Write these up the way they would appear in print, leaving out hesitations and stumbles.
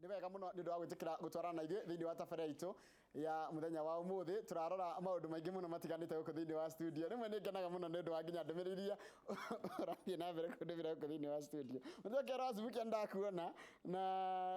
Nĩ wega mũno nĩ ũndũ wa gwĩtĩkĩra gũtwarana na ithuĩ thĩinĩ wa tabarĩra itũ ya mũthenya wa ũmũthĩ. Tũrarora maũndũ maingĩ mũno matiganĩte gũkũ thĩinĩ wa studio. Rĩmwe nĩ ngenaga mũno nĩ ũndũ wa nginya ndũmĩrĩri iria ũrathiĩ na mbere kũndũmĩra gũkũ thĩinĩ wa studio. Mũthenya ũngĩ Rasmukia ndakuona na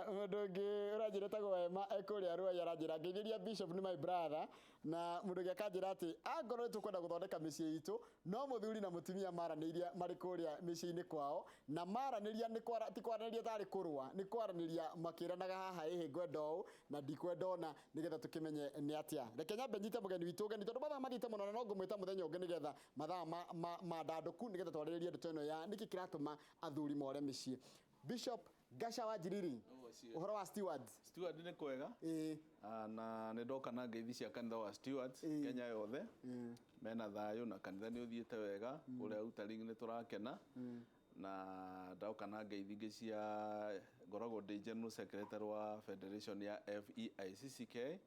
mũndũ ũngĩ ũranjĩra etagwo Emma e kũrĩa Ruai aranjĩra ngeithĩria Bishop nĩ my brother. Na mũndũ ũngĩ akanjĩra atĩ angorwo nĩ tũkwenda gũthondeka mĩciĩ itũ, no mũthuri na mũtumia maranĩirie marĩ kũrĩa mĩciĩ-inĩ kwao, na maranĩria nĩ kwara, ti kwaranĩria tarĩ kũrũa, nĩ kwaranĩria makĩranaga haha ĩhĩ ngwenda ũũ na ndikwenda ũna, nĩgetha tũkĩmenye nĩ atĩa. Reke nyambe nyite mũgeni witũ ũgeni tondũ mathaa mathiĩte mũno na no ngũmwĩta mũthenya ũngĩ nĩgetha mathaa ma, ma, mandandũku nĩgetha twarĩrĩrie ndeto ĩno ya nĩkĩ kĩratũma athuri more mĩciĩ. Bishop Gaca wa Njiriri, ũhoro wa stewards. Steward nĩ kwega. Ĩĩ. Ah, na nĩ ndoka na ngeithi cia kanitha wa Stewards Ĩĩ. Kenya yothe mena thayũ na kanitha nĩ ũthiĩte wega kũrĩa Utaring nĩ tũrakena na ndoka na ngeithi ingĩ cia ngoragwo ndĩ General Secretary wa Federation ya FEICCK.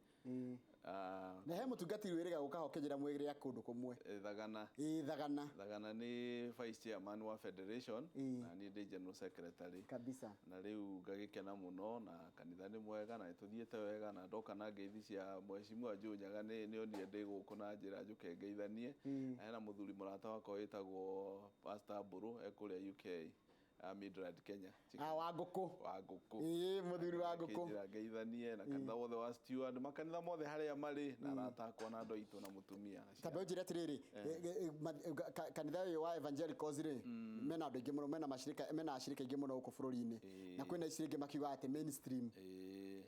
Ah, Na he mũtungatĩri wĩrĩga gũka ho kĩnjĩra mwĩrĩ kũndũ kũmwe. Thagana. Ĩĩ Thagana. Thagana nĩ vice chairman wa federation Ĩĩ. na niĩ ndĩ general secretary. Kabisa. Na rĩu ngagĩkena mũno na kanitha nĩ mwega na nĩtũthiĩte wega na ndoka na ngeithi cia mheshimiwa Joe Nyaga nĩ nĩonire ndĩ gũkũ na njĩra njũke ngeithanie. Na hena mũthuri mũrata wakwa wĩtagwo Pastor Mbũrũ e kũrĩa UK. Midrand Kenya. Ah, wa ngũkũ. Wa ngũkũ. Ĩĩ, mũthuri wa ngũkũ. Njĩra ngeithanie na kanitha wothe wa Steward, makanitha mothe harĩa marĩ na arata akwa na andũ aitũ na mũtumia na Tamba ciana. ũnjĩre atĩrĩrĩ, kanitha ũyũ wa Evangelicals rĩ, mena andũ aingĩ mũno, mena macirika, mena acirika aingĩ mũno gũkũ bũrũri-inĩ. Na kwĩna ici rĩngĩ makiugaga atĩ mainstream.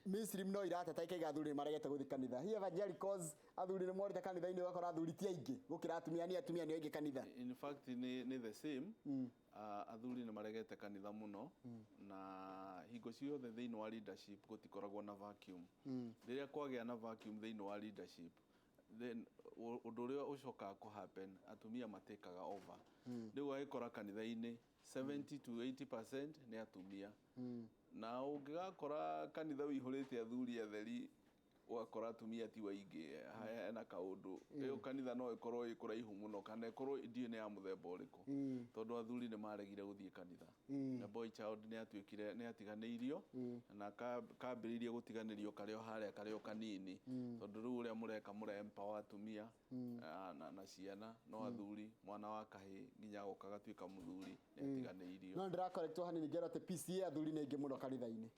Mainstream no irateta ikaiga athuri nĩ maregete gũthiĩ kanitha. Hihi Evangelicals athuri nĩ morĩte kanitha-inĩ ũgakora athuri ti aingĩ gũkĩra atumia, ni atumia nĩo aingĩ kanitha. In fact nĩ the same. Athuri nĩ maregete kanitha mũno na hingo ciothe thĩinĩ wa leadership gũtikoragwo na vacuum. Rĩrĩa kwagĩa na vacuum thĩinĩ wa leadership then ũndũ ũrĩa ũcokaga kũ happen atumia matĩkaga over. Rĩu ũgagĩkora kanitha-inĩ 70 to 80% nĩ atumia. Na ũngĩgakora kanitha ũihũrĩte athuri atheri ũgakora atumia ti waingĩ hena kaũndũ ĩyo kanitha no ĩkorwo ĩ kũraihu mũno kana ĩkorwo ndiũĩ nĩ ya mũthemba ũrĩkũ tondũ athuri nĩ maregire gũthiĩ kanitha na boy child nĩ atuĩkire nĩ atiganĩirio na kambĩrĩirie gũtiganĩrio karĩ o harĩa karĩ o kanini tondũ rĩu ũrĩa mũreka mũre empower atumia na ciana no athuri mwana wa kahĩĩ nginya agoka agatuĩka mũthuri nĩ atiganĩirio. No ndĩrakorektwo hanini ngerwo atĩ PCA athuri nĩ aingĩ mũno kanitha-inĩ.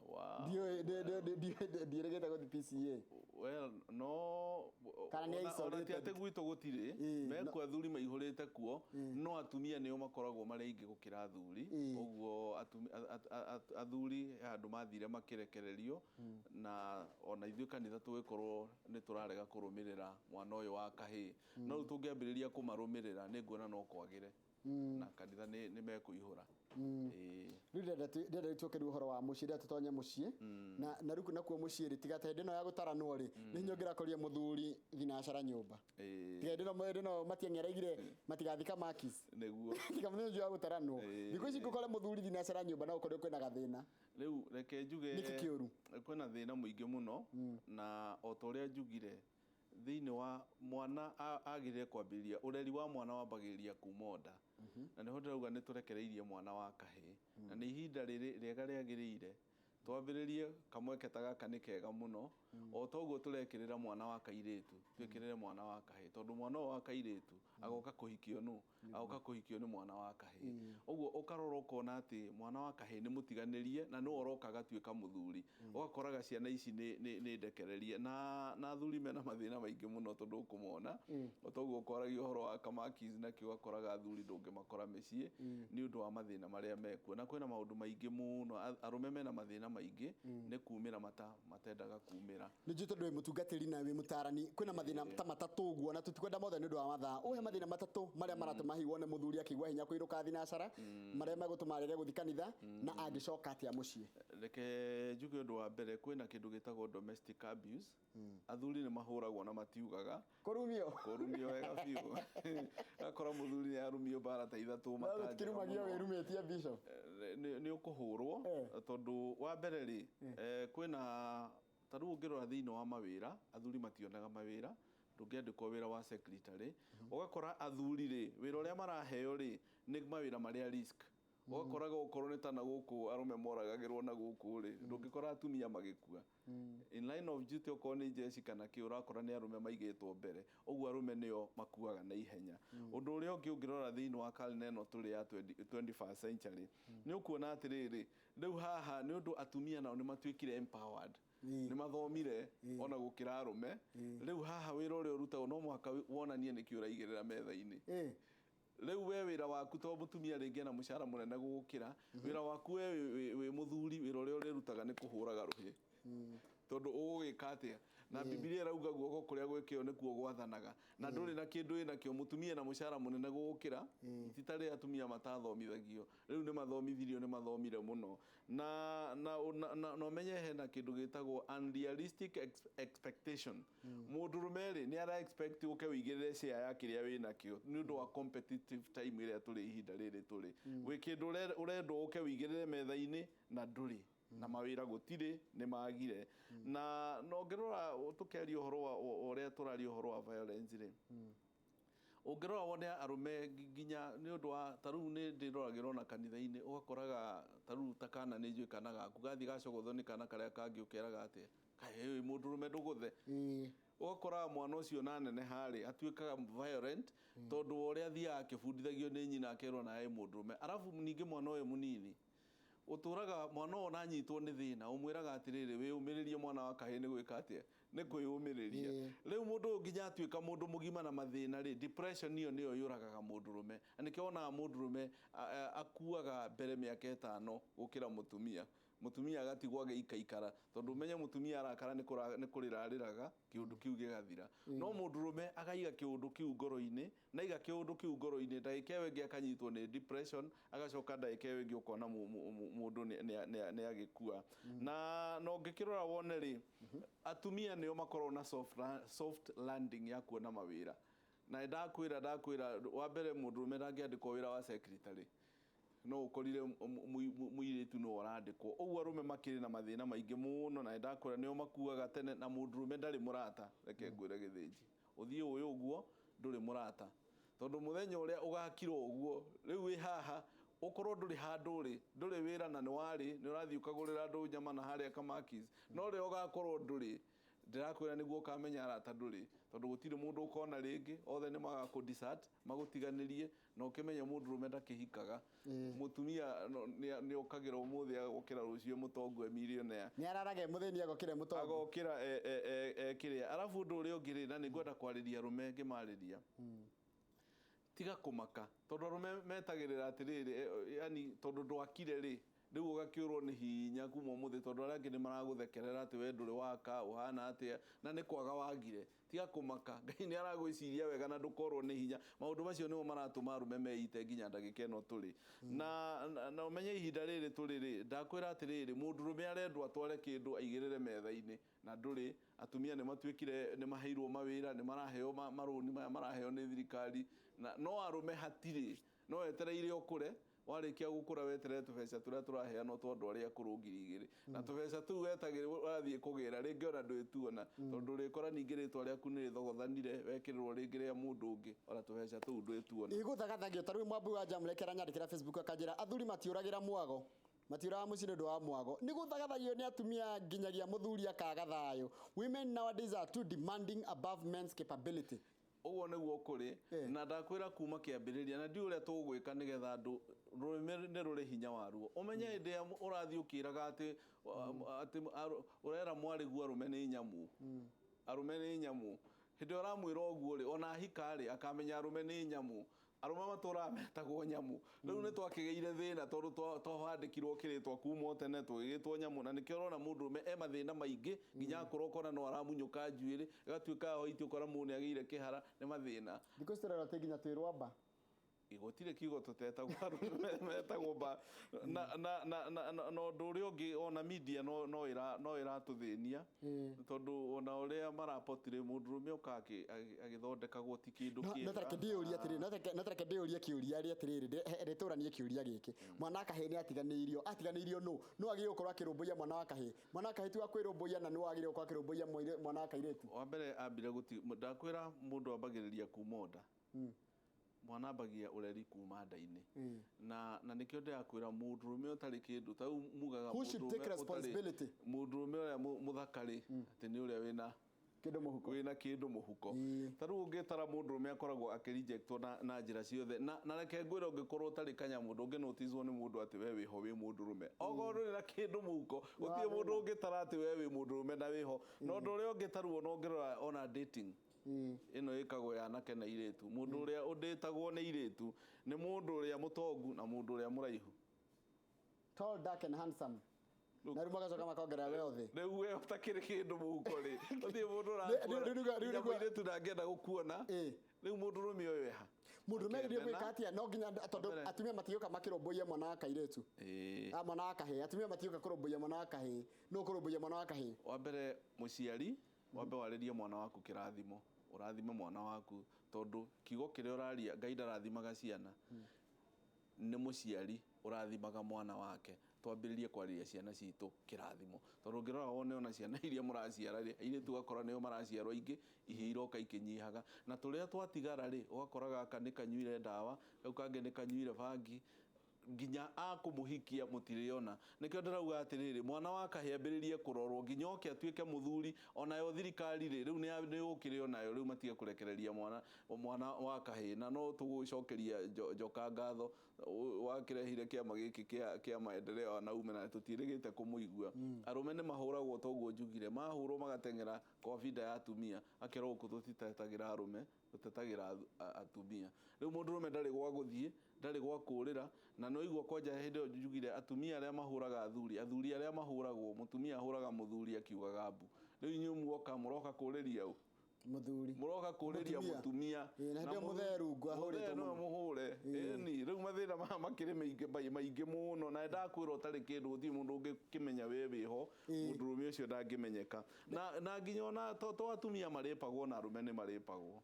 Wow. Ndiũĩ ndiĩrĩgĩte gũthiĩ PCA. Well, no Kana nĩ ona ti isolated. atĩ gwitũ gũtirĩ mekuo athuri maihũrĩte kuo no atumia nĩo makoragwo marĩ aingĩ gũkĩra athuri ũguo athuri he handũ mathire makĩrekererio na ona ithuĩ kanitha tũgĩkorwo nĩ tũrarega kũrũmĩrĩra mwana ũyũ wa kahĩĩ no rĩu tũngĩambĩrĩria kũmarũmĩrĩra nĩ nguona no kwagĩre na kanitha nĩ mekũihũra. Ĩĩ. Rĩu ndĩrenda rĩu tũke rĩu ũhoro wa mũciĩ, ndĩrenda tũtonye mũciĩ na rĩu nakuo mũciĩ rĩ, tiga ta hĩndĩ ĩno ya gũtaranwo rĩ, nĩ hinya ũngĩrakorire mũthuri thinacara nyũmba. Tiga hĩndĩ ĩno hĩndĩ ĩno Matiang'i araigire matigathika makis. Nĩguo. Tiga mũthenya ũcio wa gũtaranwo. Thikũ ici ngũkore mũthuri thinacara nyũmba no ũkore kwĩna gathĩna. Rĩu reke njuge Nĩkĩ kĩũru? Kwĩna thĩna mũingĩ mũno na o ta ũrĩa njugire thĩinĩ wa mwana agĩrĩire kwambĩrĩria ũreri wa mwana wambagĩrĩria kuma nda na nĩho ndĩrauga nĩ tũrekereirie mwana wa kahĩĩ na nĩ ihinda rĩrĩ rĩega rĩagĩrĩire twambĩrĩrie kamweke ta gaka nĩ kega mũno o toguo tũrekĩrĩra mwana wa kairĩtu twĩkĩrĩre mwana wa kahĩĩ tondũ mwana ũyũ wa kairĩtu agoka kũhikio nũ agoka kũhikio nĩ mwana wa kahĩĩ ũguo ũkarora ũkona atĩ mwana wa kahĩĩ nĩ mũtiganĩrie na nĩwe ũroka agatuĩka mũthuri ũgakoraga ciana ici nĩ ndekererie na athuri mena mathĩna maingĩ mũno tondũ ũkũmona o toguo ũkwaragia ũhoro wa kamakis nakĩo ũgakoraga athuri ndũngĩmakora mĩciĩ nĩ ũndũ wa mathĩna marĩa mekuo na kwĩna maũndũ maingĩ mũno arũme mena mathĩna maingĩ nĩ kumĩra matendaga kumĩra. Nĩ njũĩ tondũ wĩ mũtungatĩri na wĩ mũtaarani, kwĩna mathĩna ta matatũ ũguo, na tũtikwenda mothe nĩ ũndũ wa mathaa. Ũhe mathĩna matatũ marĩa maratũma hihi wone mũthuri akĩigua hinya kũinũka thinacara, marĩa megũtũma arege gũthiĩ kanitha, na angĩcoka atĩa mũciĩ? Reke njuge ũndũ wa mbere, kwĩna kĩndũ gĩtagwo domestic abuse. Athuri nĩ mahũragwo na matiugaga. Kũrumio. Kũrumio wega biũ. Ũgakora mũthuri nĩ arumio mbara ta ithatũ No mata njega gũtikĩrumagio mũno. wĩrumĩtie Bishop. Nĩ ũkũhũrwo tondũ wa mbere rĩ, kwĩna ta rĩu ũngĩrora thĩinĩ wa mawĩra, athuri mationaga mawĩra, ndũngĩandĩkwo wĩra wa secretary, ũgakora athuri rĩ, wĩra ũrĩa maraheo rĩ, nĩ mawĩra marĩa risk. Ũgakoraga okorwo nĩ ta na gũkũ arũme moragagĩrwo na gũkũ rĩ, ndũngĩkora atumia magĩkua in line of duty. Okorwo nĩ jeshi kana kĩ, ũrakora nĩ arũme maigĩtwo mbere. Ũguo arũme nĩo makuaga na ihenya. Ũndũ ũrĩa ũngĩ ũngĩrora thĩinĩ wa karine ĩno tũrĩ ya 20 21st century, nĩ ũkuona atĩrĩrĩ, rĩu haha nĩ ũndũ atumia nao nĩ matuĩkire empowered, nĩ mathomire ona gũkĩra arũme. Rĩu haha wĩra ũrĩa ũrutagwo, no mũhaka wonanie nĩkĩ ũraigĩrĩra metha-inĩ. Rĩu we wĩra waku, to mũtumia rĩngĩ ena mũcara mũnene gũgũkĩra, wĩra waku we wĩ mũthuri, wĩra ũrĩa ũrĩrutaga nĩ kũhũraga rũhĩ, tondũ ũgũgĩka atĩa na Bibilia ĩrauga guoko kũrĩa gwĩkĩo nĩkuo gwathanaga, na ndũrĩ na kĩndũ wĩnakĩo. Mũtumia na mũcara mũnene gũgũkĩra. Ti tarĩ atumia matathomithagio, rĩu nĩ mathomithirio, nĩ mathomire mũno. Na ũmenye hena kĩndũ gĩtagwo unrealistic expectation. Mũndũrũme rĩ, nĩ ara expect ũke wĩigĩrĩre share ya kĩrĩa wĩnakĩo nĩ ũndũ wa competitive time ĩrĩa tũrĩ. Ihinda rĩrĩ tũrĩ, gwĩ kĩndũ ũrendwo ũke wĩigĩrĩre metha-inĩ na ndũrĩ na mawĩra, gũtirĩ, nĩ magire. Na ũngĩrora, tũkĩaria ũhoro wa ũrĩa tũraria ũhoro wa violence rĩ, ũngĩrora wone arũme nginya nĩ ũndũ wa ta rĩu nĩ ndĩroragĩrwo na kanitha-inĩ, ũgakoraga ta rĩu ta kana nĩ njũĩ kana gaku gathiĩ gacogothwo nĩ kana karĩa kangĩ, ũkeraga atĩa, kaĩ wĩ mũndũrũme ndũgũthe. Ũgakoraga mwana ũcio na nene harĩ atuĩkaga violent tondũ wa ũrĩa athiaga akĩbundithagio nĩ nyina, akerwo nawe mũndũrũme. Arabu ningĩ mwana ũyũ mũnini ũtũraga, mwana ũyũ onanyitwo nĩ thĩna, ũmwĩraga atĩrĩrĩ, wĩyũmĩrĩrie mwana wa kahĩĩ, nĩ gwĩka atĩa, nĩ kwĩyũmĩrĩria. Rĩu mũndũ ũyũ nginya atuĩka mũndũ mũgima na mathĩna rĩ, depression ĩyo nĩyo yũragaga mũndũrũme, na nĩkĩo wonaga mũndũrũme akuaga mbere mĩaka 5 gũkĩra mũtumia. Mũtumia agatigwo agĩikaikara, tondũ ũmenye mũtumia arakara nĩ kũrĩra arĩraga, kĩũndũ kĩu gĩgathira, no mũndũrũme akaiga kĩũndũ kĩu ngoro-inĩ, na aiga kĩũndũ kĩu ngoro-inĩ, ndagĩka ĩyo ĩngĩ akanyitwo nĩ depression, agacoka ndagĩka ĩyo ĩngĩ ũkona mũndũ nĩ agĩkua. Na ũngĩkĩrora wone rĩ, atumia nĩo makoragwo na soft landing ya kuona mawĩra. Na ndakwĩra wa mbere, mũndũrũme ndangĩandĩkwo wĩra wa secretary, no ũkorire mũirĩtu no ũrandĩkwo. Ũguo arũme makĩrĩ na mathĩna maingĩ mũno, na ndakwĩra nĩo makuaga tene. Na mũndũrũme ndarĩ mũrata. Reke ngwĩre gĩthĩnji, ũthiĩ ũyũ ũguo, ndũrĩ mũrata, tondũ mũthenya ũrĩa ũgakira ũguo, rĩu wĩ haha, ũkorwo ndũrĩ handũ rĩ, ndũrĩ wĩra, na nĩ warĩ nĩ ũrathiĩ ũkagũrĩra andũ nyama na harĩa kamakis, no rĩrĩa ũgakorwo ndũrĩ, ndĩrakwĩra nĩguo ũkamenya arata ndũrĩ, tondũ gũtirĩ mũndũ ũkona rĩngĩ, othe nĩ magakũ desert, magũtiganĩrie. Na ũkĩmenye mũndũrũme ndakĩhikaga. Mũtumia nĩ okagĩra ũmũthĩ, agokĩra rũciũ mũtongu, e millionaire. Nĩ ararage mũthĩni, agokĩre mũtongu. Agokĩra kĩrĩa. Arabu ũndũ ũrĩa ũngĩ rĩ, na nĩ ngwenda kwarĩria arũme ngĩmarĩria, tiga kũmaka, tondũ arũme metagĩrĩra atĩrĩrĩ, yani tondũ ndwakire rĩ, rĩu ũgakĩũrwo nĩ hinya kuma ũmũthĩ, tondũ arĩa angĩ nĩ maragũthekerera atĩ we ndũrĩ waka, ũhana atĩa, na nĩ kwaga wagire. Tiga kũmaka, Ngai nĩ aragwĩciria wega na ndũkorwo nĩ hinya. Maũndũ macio nĩmo maratũma arũme meite nginya ndagĩka ĩno tũrĩ. Na ũmenye ihinda rĩrĩ tũrĩ rĩ, ndakwĩra atĩrĩrĩ, mũndũrũme arendwo atware kĩndũ aigĩrĩre metha-inĩ na ndũrĩ. Atumia nĩ matuĩkire nĩ maheirwo mawĩra, nĩ maraheo marũni maya maraheo nĩ thirikari, na no arũme hatirĩ, no wetereire ũkũre. Warĩkia gũkũra, weterere tũbeca tũrĩa tũraheanwo twa andũ arĩa akũrũ 2000, na tũbeca tũu wetagĩrĩrwo ũrathiĩ kũgĩra rĩngĩ ona ndwĩtuona, tondũ ũrĩkora ningĩ rĩtwa rĩaku nĩ rĩthogothanire, wekĩrĩrwo rĩngĩ rĩa mũndũ ũngĩ, ona tũbeca tũu ndwĩtuona. Igũthagathagio. Ta rĩu mwambu wa Jamleke aranyandĩkĩra Facebook akanjĩra, athuri matiũragĩra mwago, matiũraga mũciĩ nĩ ũndũ wa mwago, nĩ gũthagathagio nĩ atumia nginyagia mũthuri akaga thayũ. Women nowadays are too demanding above men's capability. Ũguo nĩguo kũrĩ. Na ndakwĩra kuma kĩambĩrĩria, na ndiũ ũrĩa tũgwĩka nĩgetha andũ, rũrĩmĩ nĩ rũrĩ hinya waruo. Ũmenye hĩndĩ ĩrĩa ũrathiĩ ũkĩraga atĩ ũrera mwarĩguo arũme nĩ nyamũ, arũme nĩ nyamũ, hĩndĩ ĩrĩa ũramwĩra ũguo rĩ, ona ahika rĩ, akamenya arũme nĩ nyamũ, arũme matũraga metagwo nyamũ. Rĩu nĩ twakĩgĩire thĩna, tondũ twabandĩkirwo kĩrĩtwa kuma o tene, tũgĩgĩtwo nyamũ, na nĩkĩo ũrona mũndũrũme e mathĩna maingĩ nginya akorwo ũkona no aramunyũka njuĩrĩ, ĩgatuĩka hoiti, ũkora mũndũ nĩ agĩire kĩhara nĩ mathĩna. Thikũ ici tũrerwo atĩ nginya twĩ rwamba. Gũtirĩ kiugo tũtetagwo, arũme metagwo mba. Na ũndũ ũrĩa ũngĩ, ona media no ĩratũthĩnia, tondũ ona ũrĩa marapotire mũndũrũme ũka agĩthondekagwo ti kĩndũ No kĩega. Tareke ndĩyũrie atĩrĩrĩ, no tareke ndĩyũrie kĩũria rĩ atĩrĩrĩ, rĩtũranie kĩũria gĩkĩ: mwana wa kahĩĩ nĩ atiganĩirio, atiganĩirio nũ? Nũ agĩrĩirwo gũkorwo akĩrũmbũiya mwana wa kahĩĩ? Mwana wa kahĩĩ ti wa kwĩrũmbũiya, na nũ wagĩrĩirwo gũkorwo akĩrũmbũiya mwana wa kairĩtu? Wa mbere ambire gũti, ndakwĩra mũndũ ambagĩrĩria kuma nda. Mwana ambagia ũreri kuma nda-inĩ, na nĩkĩo ndĩrakwĩra mũndũrũme ũtarĩ kĩndũ ta rĩu mugaga Who should take mũndũrũme ũtarĩ- responsibility? Mũndũrũme ũrĩa mũthaka rĩ, atĩ nĩ ũrĩa wĩna kĩndũ mũhuko. Wĩna kĩndũ mũhuko. Ta rĩu ũngĩtara, mũndũrũme akoragwo akĩrejectwo na njĩra ciothe, na reke ngwĩre, ũngĩkorwo ũtarĩ kanyamũ, ndũngĩnoticwo nĩ mũndũ atĩ we wĩho wĩ mũndũrũme. Okorwo ndũrĩ na kĩndũ mũhuko, gũtirĩ mũndũ ũngĩtara atĩ we wĩ mũndũrũme na wĩho. Na ũndũ ũrĩa ũngĩtaruo na ũngĩrora ona dating ĩno ĩkagwo ya anake na irĩtu, mũndũ ũrĩa ũndĩtagwo nĩ irĩtu nĩ mũndũ ũrĩa mũtongu na mũndũ ũrĩa mũraihu. Tall, dark and handsome, na rĩu magacoka makongerera wealthy. Rĩu we ũtakĩrĩ kĩndũ mũhuko rĩ, ũthiĩ mũndũ Rĩu ũrakuona mũirĩtu ndangĩenda gũkuona. Rĩu mũndũrũme ũyũ eha? Mũndũrũme agĩrĩire Akĩmena. gwĩka atĩa? No nginya tondũ Mbere. atumia matigĩũka makĩrũmbũiya mwana wa kairĩtu. Ah, mwana wa kahĩĩ. Atumia matigĩũka kũrũmbũiya mwana wa kahĩĩ. No kũrũmbũiya mwana wa kahĩĩ? Wa mbere, mũciari wambe warĩrie mwana waku kĩrathimo, ũrathime mwana waku, tondũ kiugo kĩrĩa ũraria, Ngai ndarathimaga ciana, nĩ mũciari ũrathimaga mwana wake. Twambĩrĩrie kwarĩria ciana citũ kĩrathimo, tondũ ũngĩrora wone ona ciana iria mũraciara rĩ, airĩtu ũgakora nĩo maraciarwo aingĩ, ihĩĩ iroka ikĩnyihaga, na tũrĩa twatigara rĩ, ũgakora gaka nĩ kanyuire ndawa, kau kangĩ nĩ kanyuire bangi, nginya akũmũhikia mũtirĩona. Nĩkĩo ndĩrauga atĩrĩrĩ, mwana wa kahĩĩ ambĩrĩrie kũrorwo nginya oke atuĩke mũthuri. Onayo thirikari rĩ, rĩu nĩ yũkĩre onayo rĩu, matige kũrekereria mwana wa kahĩĩ. Na no tũgũcokeria Njoka ngatho wakĩrehire kĩama gĩkĩ kĩa maendeleo wanaume, na tũtiĩrĩgĩte kũmũigua. Arũme nĩ mahũragwo, toguo njugire, mahũrwo magateng'era kwa binda ya atumia, akerwo gũkũ tũtitetagĩra arũme, tũtetagĩra atumia. Rĩu mũndũrũme ndarĩ gwa gũthiĩ, ndarĩ gwa kũrĩra. Na nĩ waigua kwanja hĩndĩ ĩyo njugire atumia arĩa mahũraga athuri, athuri arĩa mahũragwo, mũtumia ahũraga mũthuri akiugaga mbu. Rĩu inyuĩ muoka mũroka kũrĩria ũ? Mũthuri. Mũroka kũrĩria Mũtumia. Mũtumia. Ĩĩ, na hĩndĩ ĩyo mũthee rungu ahũrĩtwo Mũthee nĩwe mũno. mũhũre. Ĩni rĩu mathĩna maya makĩrĩ maingĩ mũno, na ndakwĩra ũtarĩ kĩndũ, gũtirĩ mũndũ ũngĩkĩmenya we wĩho. Mũndũrũme ũcio ndangĩmenyeka, na nginya ona to atumia marĩpagwo, na arũme nĩ marĩpagwo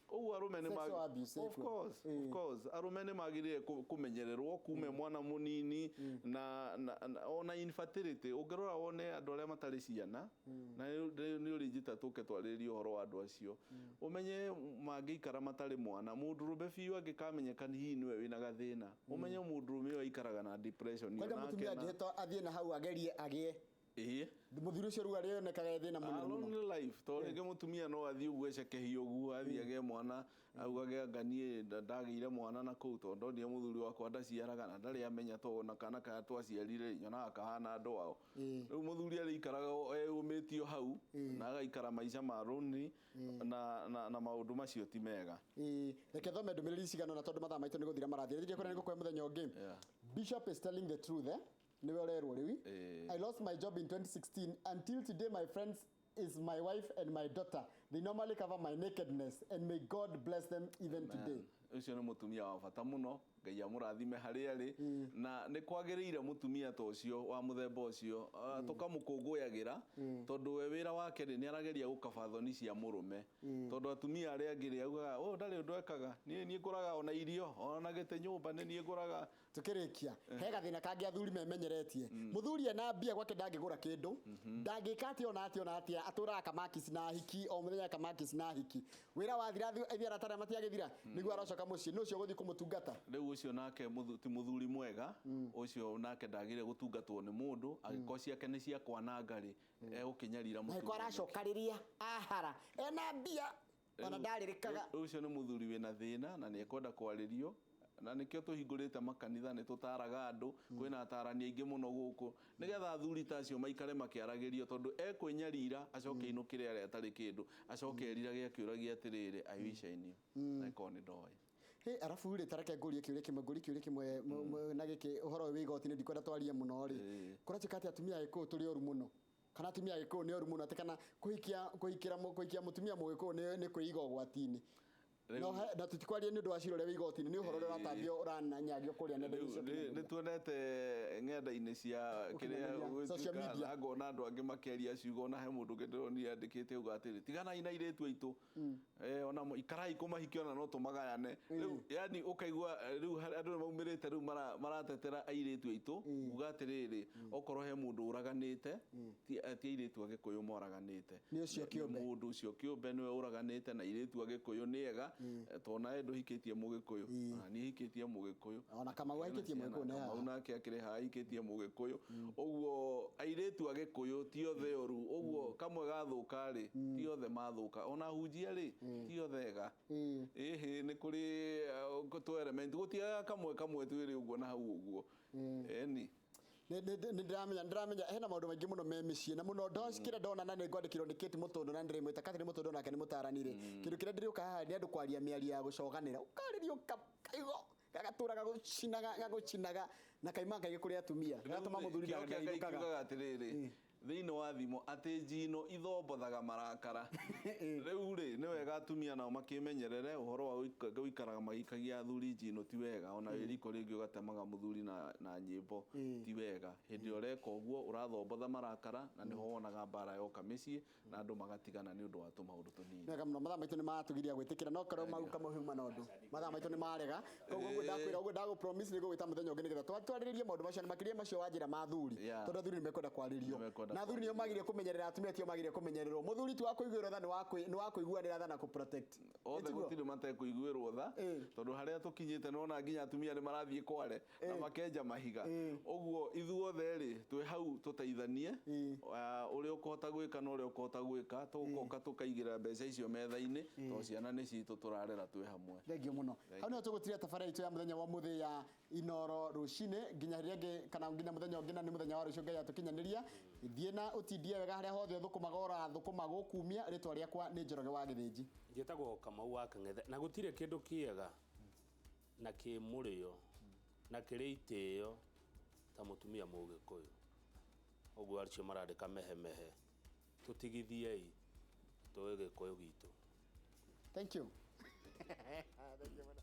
ũguo. Arũme nĩ Sexual abuse Of ĩkuo. course, of course, arũme nĩ magĩrĩire kũmenyererwo kume mwana mũnini, na ona infertility. Ũngĩrora wone andũ arĩa matarĩ ciana, na nĩ ũrĩ njĩta tũke twarĩrĩrie ũhoro wa andũ acio, ũmenye mangĩikara matarĩ mwana, mũndũrũme biũ angĩkamenyeka hihi nĩwe wĩna gathĩna, ũmenye mũndũrũme ũyũ aikaraga na depression. Kwanja Onake mũtumia angĩhĩta athiĩ na hau agerie agĩe, mũthuri ũcio rĩu arĩonekaga e thĩna mũnene mũno. Lonely life, tondũ rĩngĩ mũtumia no athiĩ ũguo ecekehie ũguo, athiĩ agĩe mwana, augage anga niĩ ndagĩire mwana na kũu, tondũ ndonire mũthuri wakwa ndaciaraga na ndarĩ amenya, tondũ ona kana kaya twaciarire nyonaga kahana andũ ao. Rĩu mũthuri arĩikaraga eyũmĩtio hau na agaikara maica ma lonely, na maũndũ macio ti mega. Ĩĩ, reke thome ndũmĩrĩri cigana ũna, tondũ mathaa maitũ nĩ gũthira marathiĩ. Rĩngĩ kũrĩa nĩ gũkũhe mũthenya ũngĩ. Bishop is telling the truth, eh? Nĩwe ũrerwo rĩu. I lost my job in 2016. Until today, my friends is my wife and my daughter. They normally cover my nakedness, and may God bless them even today. Ũcio nĩ mũtumia wa bata mũno, Ngai amũrathime harĩa arĩ. Na nĩ kwagĩrĩire mũtumia ta ũcio wa mũthemba ũcio, tũkamũkũngũyagĩra, tondũ we wĩra wake rĩ, nĩ arageria gũkaba thoni cia mũrũme, tondũ atumia arĩa angĩ rĩ, augaga ũyũ ndarĩ ũndũ ekaga, niĩ ngũraga ona irio, ona gĩtĩ nyũmba nĩ niĩ ngũraga. Tukĩrĩkia, he gathĩna kangĩ athuri memenyeretie. Mũthuri ena mbia gwake ndangĩgũra kĩndũ, ndangĩka atĩa ona atĩa ona atĩa, atũraga kamakisi na hiki o mũthenya, kamakisi na hiki. Wĩra wathira, ithiĩ arata arĩa matiagĩthira nĩguo aracoka mũciĩ. Nĩ ũcio gũthiĩ kũmũtungata? Rĩu ũcio nake ti mũthuri mwega. Ũcio nake ndagĩrĩire gũtungatwo nĩ mũndũ angĩkorwo ciake nĩ cia kwananga rĩ, egũkĩnyarira na mũtumia. Angĩkorwo aracokarĩria ahara ena mbia ona ndarĩrĩkaga. Rĩu ũcio nĩ mũthuri wĩna thĩna na nĩ ekwenda kwarĩrio, na nĩkĩo tũhingũrĩte makanitha, nĩ tũtaraga andũ, kwĩna atarani aingĩ mũno gũkũ, nĩgetha athuri ta acio maikare makĩaragĩrio, tondũ ekwĩnyarira acoke inũkĩre arĩa atarĩ kĩndũ, acoke erirage akĩũragia atĩrĩrĩ, "I wish I knew," na ĩkorwo nĩ ndoĩ. Hĩ, arabu rĩ, tareke ngũrie kĩũria kĩmwe, ngũrie kĩũria kĩmwe na gĩkĩ ũhoro ũyũ wĩ igoti-inĩ, ndikwenda twarie mũno rĩ. Kũratuĩka atĩ atumia a Gĩkũyũ tũrĩ oru mũno, kana atumia a Gĩkũyũ nĩ oru mũno, atĩ kana kũhikia kũhikĩra kũhikia mũtumia Mũgĩkũyũ nĩ kwĩiga ũgwati-inĩ. No na tũtikwaria nĩ ũndũ wa cira ũrĩa wĩ igoti-inĩ, nĩ ũhoro ũrĩa ũratambio, ũrananyagio kũrĩa nenda-inĩ cia Nĩ ũkinyanĩria. Tuonete ng'enda-inĩ cia kĩrĩa Ũkinyanĩria, social gũtuĩka, media. na ngona andũ angĩ makĩaria ciugo, ona he mũndũ ũngĩ ndĩronire andĩkĩte uga atĩrĩ, "Tiganai na airĩtu aitũ. Ona ikarai kũmahikia, ona no tũmagayane." Rĩu yani ũkaigua, rĩu andũ nĩ maumĩrĩte rĩu maratetera airĩtu aitũ kuga atĩrĩrĩ, okorwo he mũndũ ũraganĩte, ti airĩtu a Gĩkũyũ moraganĩte. Nĩ ũcio Nĩ kĩũmbe. Mũndũ ũcio kĩũmbe nĩwe ũraganĩte, na airĩtu a Gĩkũyũ nĩ ega. Tondũ nawe ndũhikĩtie Mũgĩkũyũ, ona niĩ hikĩtie Mũgĩkũyũ. Ona Kamau ahikĩtie Mũgĩkũyũ nĩ haha. Kamau nake akĩrĩ haha ahikĩtie Mũgĩkũyũ. Ũguo airĩtu a Gĩkũyũ ti othe oru, ũguo kamwe gathũka rĩ, ti othe mathũka. Ona hunjia rĩ, ti othe ega. Ĩhĩ, nĩ kũrĩ tũ element, gũtiagaga kamwe kamwe twĩrĩ ũguo na hau ũguo. Ĩni. Nĩ ndĩramenya hena maũndũ maingĩ mũno me mĩciĩ na mũno kĩrĩa ndona na nĩ ngwandĩkĩrwo nĩ Kate Mũtũndũ na ndĩrĩmwĩta Catherine Mũtũndũ nake nĩ mũtarani rĩ, kĩndũ kĩrĩa ndĩrĩũka haha nĩ andũ kwaria mĩario ya gũcoganĩra, ũkarĩrio kaigo gagatũra gagũcinaga gagũcinaga na kaimaga kaingĩ kũrĩ atumia, gagatũma mũthuri Kĩo kĩa Ngai ndainũkaga. Kiugaga atĩrĩrĩ thĩinĩ wa thimo atĩ njino ithombothaga marakara. Rĩu rĩ, nĩ wega atumia nao makĩmenyerere ũhoro wa gũikaraga magĩikagia athuri njino, ti wega. Ona wĩ riko rĩngĩ ũgatemaga mũthuri na nyĩmbo, ti wega. Hĩndĩ ĩrĩa ũreka ũguo ũrathombotha marakara, na nĩho wonaga mbara yoka mĩciĩ na andũ magatigana nĩ ũndũ wa tũmaũndũ tũnini. Wega mũno, mathaa maitũ nĩ matũgiria gwĩtĩkĩra no korwo mau kamau na ũndũ mathaa maitũ nĩ marega, koguo ũguo ndakwĩra, ũguo ndagũ promise nĩ ngũgwĩta mũthenya ũngĩ nĩgetha twarĩrĩrie maũndũ macio na makĩria macio wa njĩra ma athuri, tondũ athuri nĩ mekwenda kwarĩrio. Nĩmekwenda Na athuri nĩo magĩrĩire kũmenyerera atumia, tio magĩrĩire kũmenyererwo. Mũthuri ti wa kũiguĩrwo tha, nĩ wa kũiguanĩra tha na kũ protect. Othe. Ĩtiguo? Gũtirĩ matekũiguĩrwo tha, tondũ harĩa tũkinyĩte nĩwona nginya atumia nĩ marathiĩ kware na makenja mahiga. Ũguo ithuothe rĩ, twĩ hau tũteithanie. Ũrĩa ũkũhota gwĩka na ũrĩa ũkũhota gwĩka, tũgoka tũkaigĩrĩra mbeca icio metha-inĩ, tondũ ciana nĩ citũ tũrarera twĩ hamwe. Thengiũ mũno. Hau nĩho tũgũtiria tabarĩra itũ ya mũthenya wa ũmũthĩ ya Inoro Rũcinĩ, nginya rĩrĩa ĩngĩ kana nginya mũthenya ũngĩ, na nĩ mũthenya wa rũciũ Ngai atũkinyanĩria. Thiĩ na ũtindie wega harĩa hothe ũthũkũmaga, ũrathũkũma gũkumia. Rĩtwa rĩakwa nĩ Njoroge wa Gĩthĩnji. Njĩtagwo Kamau wa Kang'ethe, na gũtirĩ kĩndũ kĩega na kĩ mũrĩo na kĩrĩ itĩo ta mũtumia Mũgĩkũyũ. Ũguo acio marandĩka mehemehe, tũtigithiei tũĩ Gĩkũyũ gitũ. Thank you. Thank you mũno.